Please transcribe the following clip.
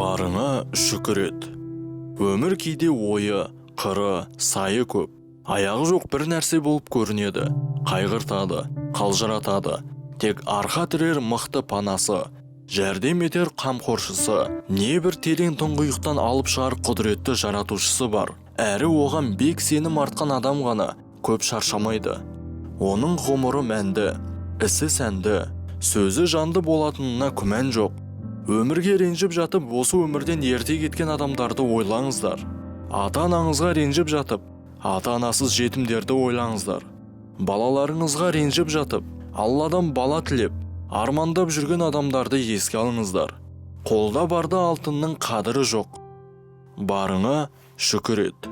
Барыңа шүкір ет. Өмір кейде ойы, қыры, сайы көп, аяғы жоқ бір нәрсе болып көрінеді. Қайғыртады, қалжыратады. Тек арқа тірер мықты панасы, жәрдем етер қамқоршысы, небір терең тұңғиықтан алып шығар құдіретті жаратушысы бар. Әрі оған бек сенім артқан адам ғана көп шаршамайды. Оның ғұмыры мәнді, ісі сәнді, сөзі жанды болатынына күмән жоқ. Өмірге ренжіп жатып, осы өмірден ерте кеткен адамдарды ойлаңыздар. Ата-анаңызға ренжіп жатып, ата-анасыз жетімдерді ойлаңыздар. Балаларыңызға ренжіп жатып, Алладан бала тілеп, армандап жүрген адамдарды еске алыңыздар. Қолда барда алтынның қадірі жоқ. Барыңа шүкір ет.